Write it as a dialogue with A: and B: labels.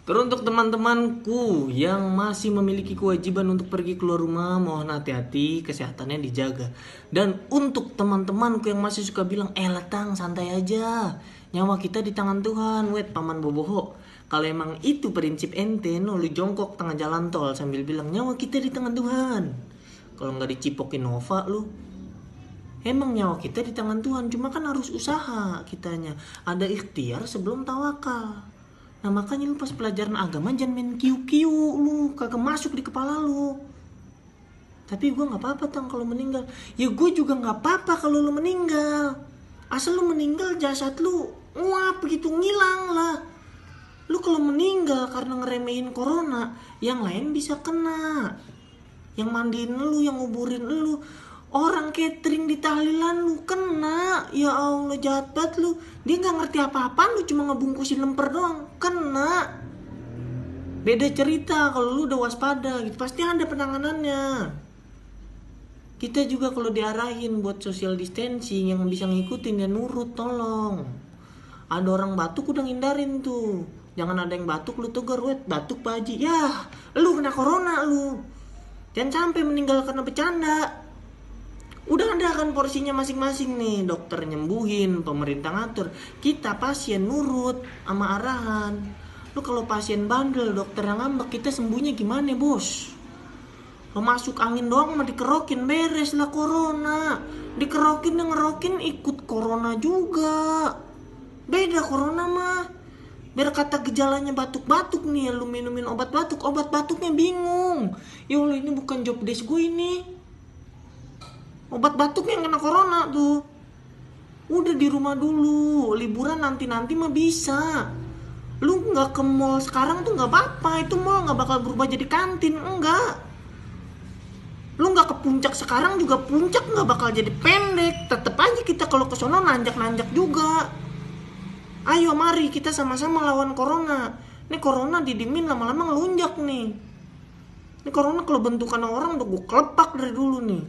A: Teruntuk teman-temanku yang masih memiliki kewajiban untuk pergi keluar rumah, mohon hati-hati, kesehatannya dijaga. Dan untuk teman-temanku yang masih suka bilang, letang santai aja, nyawa kita di tangan Tuhan. Wait, paman boboho, kalau emang itu prinsip ente, lu jongkok tengah jalan tol sambil bilang nyawa kita di tangan Tuhan. Kalau nggak dicipokin Nova lu, emang nyawa kita di tangan Tuhan, cuma kan harus usaha kitanya. Ada ikhtiar sebelum tawakal. Nah makanya lu pas pelajaran agama jangan main kiu-kiu, lu kagak masuk di kepala lu. Tapi gue gak apa-apa tang kalau meninggal. Ya gue juga gak apa-apa kalau lu meninggal. Asal lu meninggal jasad lu nguap gitu, ngilang lah. Lu kalau meninggal karena ngeremehin corona, yang lain bisa kena. Yang mandiin lu, yang nguburin lu, orang catering di tahlilan lu kena. Ya Allah, jahat banget lu. Dia gak ngerti apa-apaan, lu cuma ngebungkusin lemper doang, kena. Beda cerita kalau lu udah waspada gitu, pasti ada penanganannya. Kita juga kalau diarahin buat social distancing, yang bisa ngikutin ya nurut, tolong. Ada orang batuk udah ngindarin tuh. Jangan ada yang batuk lu tegur, wet batuk Pak Haji. Ya, lu kena corona lu. Jangan sampai meninggal karena bercanda. Udah ada kan porsinya masing-masing nih, dokter nyembuhin, pemerintah ngatur, kita pasien nurut sama arahan. Lu kalau pasien bandel, dokter yang ngambek, kita sembuhnya gimana bos? Lo masuk angin doang mah dikerokin, beres lah corona. Dikerokin dan ngerokin ikut corona juga. Beda corona mah. Biar kata gejalanya batuk-batuk nih, lu minumin obat batuknya bingung. Ya Allah, ini bukan job desk gue ini. Obat batuk yang kena corona tuh. Udah di rumah dulu, liburan nanti mah bisa. Lu gak ke mall sekarang tuh gak apa-apa. Itu mall gak bakal berubah jadi kantin, enggak. Lu gak ke puncak sekarang juga puncak gak bakal jadi pendek. Tetep aja kita kalau ke sono nanjak-nanjak juga. Ayo mari kita sama-sama lawan corona. Ini corona didimin lama-lama ngelunjak nih. Ini corona kalau bentukan orang udah gue kelepak dari dulu nih.